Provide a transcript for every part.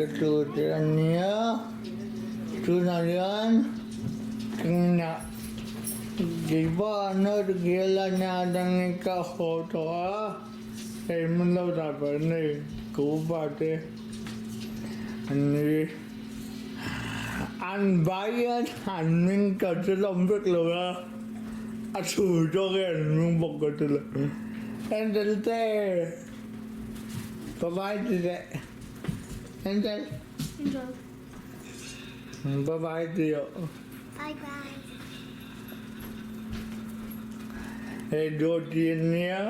te tur te a nia. Tunah hian tingah Diva North Gela atangin ka haw tawh a, hei hmun lo dah ber nei ka upa te an ni. An vai hian an hming ka hre hlawm vek lo a, a chhur zawk hian an hming bawk ka hre lo. Angel te ka vai ti teh Angel. Angel. Bye bye ti aw. Bye bye. Hei Dawti a nia.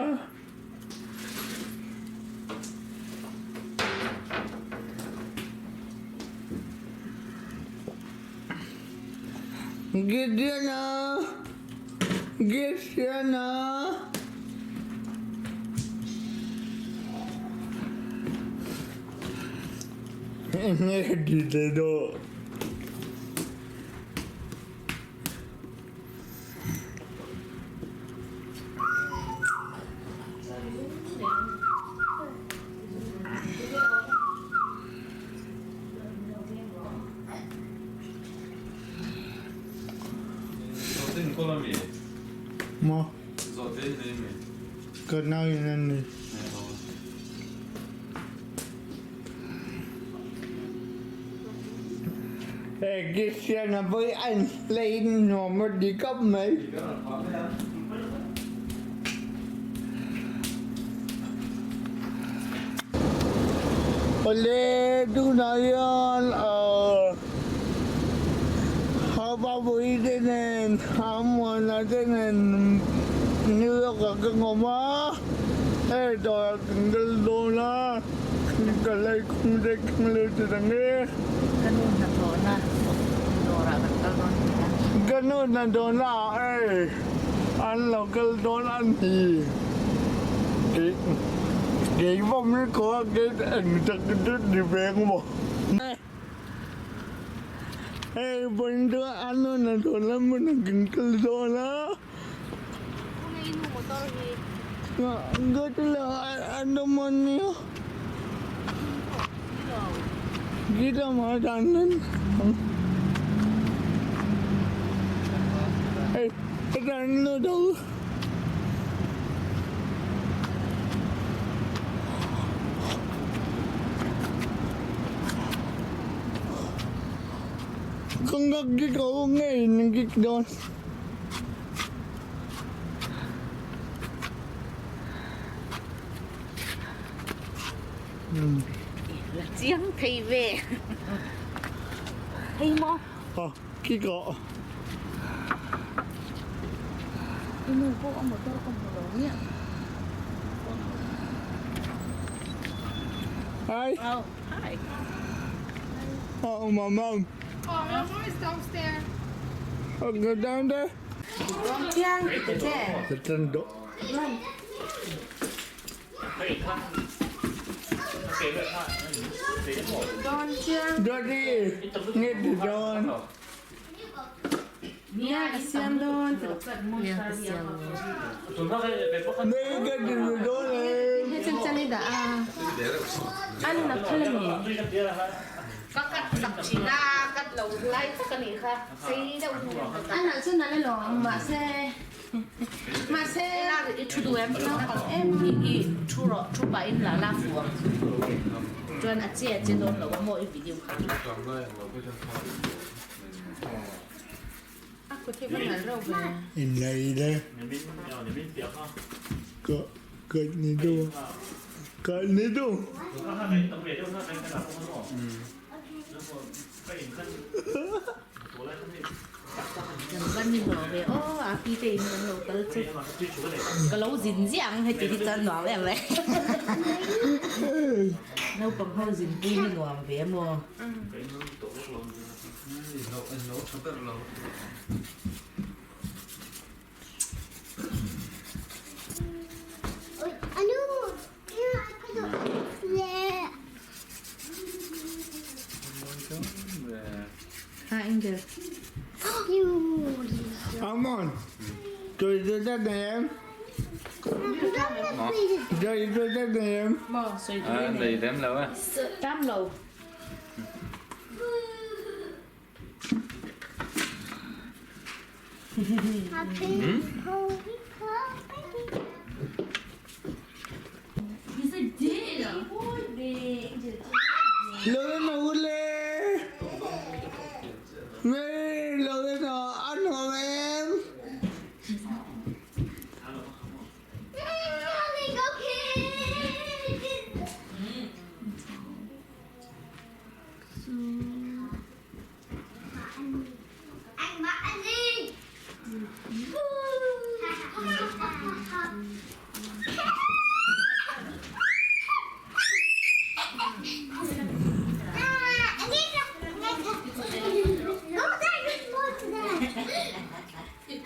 Gideon-a, Gideon-a. Enge ti te dawh? Maw? Ka nau in an ni. Hei Kristiana pawh hi a inplay nuam a ti khawp mai. Awle tunah hian ahh Haupapuii te nen Amuana te nen New York ah ka ngawm a. Hei dawrah kan kal dawn a, ka lei kawng te keng lo ti reng e. Ka nu hnathawhna dawrah kan kal dawn ti a. Ka nu hnathawhna ah hei an lo kal dawn a ni. Kei kei pawh min ko a kei eng tak chu ni ve ang maw. Hei vawiin chu a nu hnathawhna hmunah kan kal dawn a. Dawn. La chiang thei ve. Thei maw? Aw, khi kawh. I nu pawh a motor ka hmu lo miah. Hi. Oh, hi. Oh, my mom. Oh, my mom is downstairs. Oh, go down there. Daddy, nge ti dawn? Nge ka ti dawn em? Ka cut sak thin a, cut lo lai tak a nih kha, sei deuh hnu in ka cut. A nalh chu nalh alawm, mahse mahse I thu duh em? Naupang em hi i thu rawh, thu pahin la la fuh ang. Chuan a che a che dawn lo a maw i video kha. A kut hi va nalh reuh ve. Inlei le ka ka ni duh ka ni duh. Kan va ni hlawh ve aw a pi te in kan lo kal chu ka lo zin ziah ang heti hi chuan nuam em mai naupang ho zin pui hi nuam ve maw. Ha Angel. Amon, tôi rất này em. Tôi rất này em. Maw Đầy lem lo a. Tam lo. Lorena ule Mary Lorena a nuam em?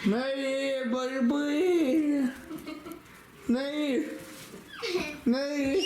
Mary Bawihpui Mary Mary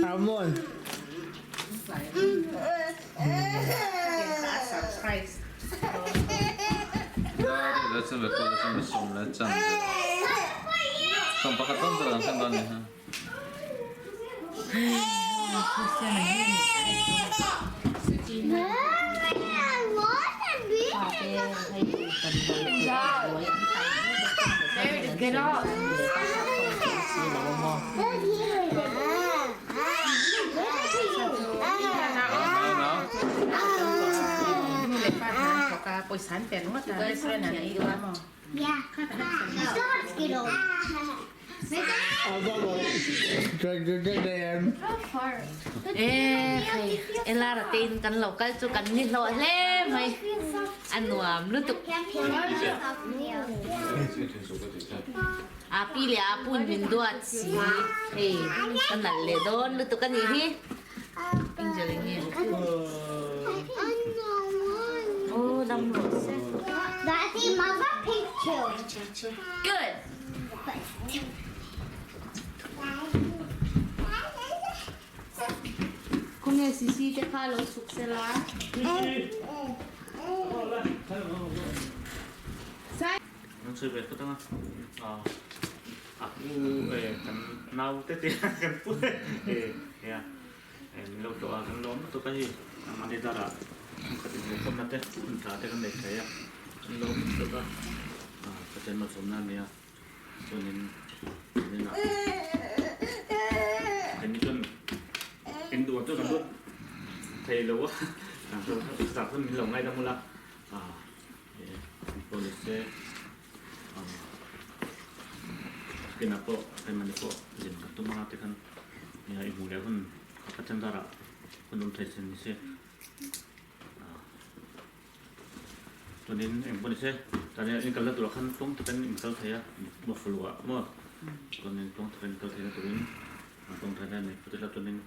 Amon. Elara te in kan lo kal chu kan ni hlawh hle mai a nuam lutuk a pi leh a pu in min duat si hei ka nalh leh dawn lutuk a nih hi Angel eng nge aw dam rawh se good. Khawnge Sisi te kha lo chhuk se la. An sawi ve phawt anga a pu kan naute te kan pu nia min lo tlawh a kan lawm lutuk a hei mahni darah thenkhat inhmuhkhawmna te hun tha te kan nei thei a kan lawm lutuk a Pathian malsawmna a nia. Chuanin zaninah keini chuan eng duh ang chu kan lut thei lo a, zah hun min lo ngaidam ula pawh ni se kinah pawh keimahni pawh zin kan tum anga tikhan i hmuh leh hun Pathian zarah hun awm thei sin ni se. Chuanin eng pawh ni se, tani in kalna turah khan tawng takin in kal thei a, buffalo ah maw chuanin tawng takin in kal theihna turin tawng thai hian phawt ila chuanin